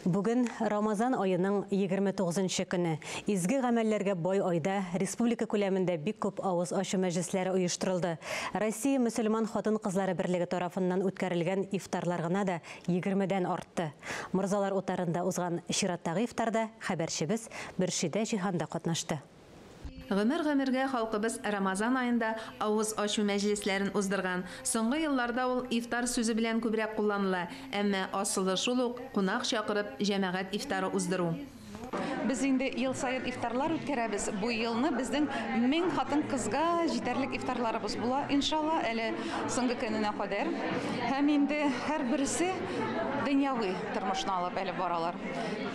Бүген Рамазан аеның 29 нчы көне. Изге гамәлләргә бай айда республика күләмендә бик күп авыз ачу мәҗлесләре оештырылды. Россия мөселман хатын-кызлары берлеге тарафыннан үткәрелгән ифтарлар гына да егермедән артты. Морзалар утарында узган чираттагы ифтарда хәбәрчебез Мөршидә Җиһан да катнашты. Гомер-гомергә халкыбыз Рамазан аенда авыз ачу мәҗлесләрен уздырган. Соңгы елларда ул ифтар сүзе белән күбрәк кулланыла, әмма асылы шул ук, кунак чакырып, җәмәгать ифтары уздыру. Без инде ел саен ифтарлар үткәрәбез. Бу елны безнең 1000 хатын-кызга җитәрлек ифтарларыбыз була, иншалла, әле соңгы көненә кадәр. Һәм инде һәрберсе дөньяви тормышны алып әле баралар.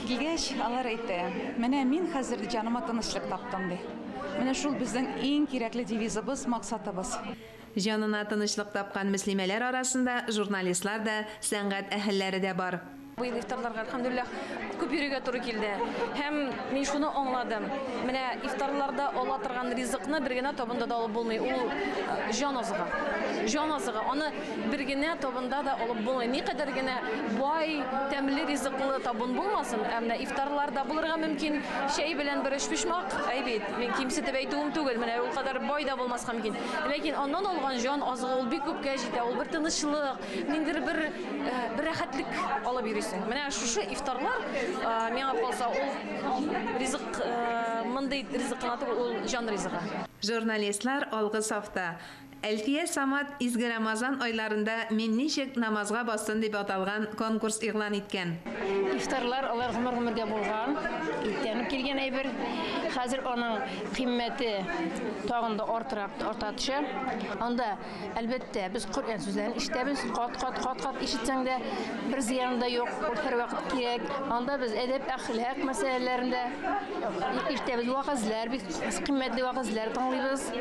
Килгәч, алар әйтә, менә мин хәзер җаныма тынычлык таптым, ди. Менә шул безнең иң кирәкле девизыбыз, максатыбыз. Җанына тынычлык тапкан мөслимәләр арасында журналистлар да, сәнгать әһелләре дә бар. Быел ифтарларга, әлхәмдүлилләһ, күп йөрергә туры килде. Һәм мин шуны аңладым, менә ифтарларда ала торган ризыкны бер генә табында да алып булмый. Ул җан азыгы. Җан азыгы. Аны Бер генә табында да алып булмый. Никадәр генә бай, тәмле ризыклы табын булмасын, ә менә ифтарлар да булырга мөмкин. Чәй белән бер өчпочмак, әй бит, мин кимсетеп әйтүем түгел, менә ул кадәр бай да булмаска мөмкин. Ләкин аннан алган җан азыгы ул бик күпкә җитә, ул бер тынычлык, ниндидер бер, бер рәхәтлек алып йөрисең. Менә шушы ифтарлар, миңа калса, ул ризык, мондый ризык кына түгел, ул җан ризыгы. Журналистлар алгы сафта. Әлфия Самат Изге Рамазан айларында мин ничек намазга бастым дип аталган конкурс игълан иткән. Ифтарлар алар гомер-гомергә булган, иртән үк килгән әйбер. Хәзер аның кыйммәте тагын да артырак арта төшә. Анда, әлбәттә, без Коръән сүзләрен ишетәбез, кат-кат, кат-кат ишетсәң дә бер зыяны да юк, ул һәрвакыт кирәк. Анда без әдәп-әхлак мәсьәләләрен дә ишетәбез, вәгазьләр, бик кыйммәтле вәгазьләр тыңлыйбыз.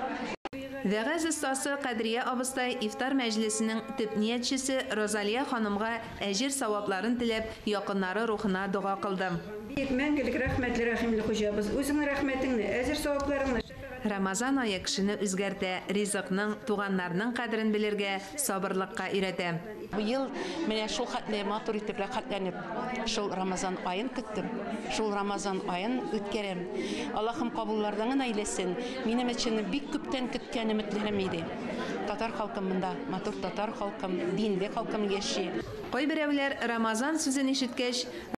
Вәгазь остасы Кадрия абыстай ифтар мәҗлесенең төп ниятчесе Розалия ханымга әҗер-савапларын теләп, якыннары рухына дога кылды. Бөек, мәңгелек, рәхмәтле, рәхимле Хуҗабыз, Үзеңнең рәхмәтеңне, әҗер-савапларыңны, шәфәгатеңне. Рамазан ае кешене үзгәртә, ризыкның, туганнарның кадерен белергә, сабырлыкка өйрәтә. Быел менә шул хәтле матур итеп рәхәтләнеп шул Рамазан аен көттем. Шул Рамазан аен үткәрәм. Аллаһым кабуллардан гына әйләсен. Минем өчен бик күптән көткән өметләрем иде. Татар халкым монда, матур татар халкым, динле халкым яши. Кайберәүләр Рамазан сүзен ишеткәч,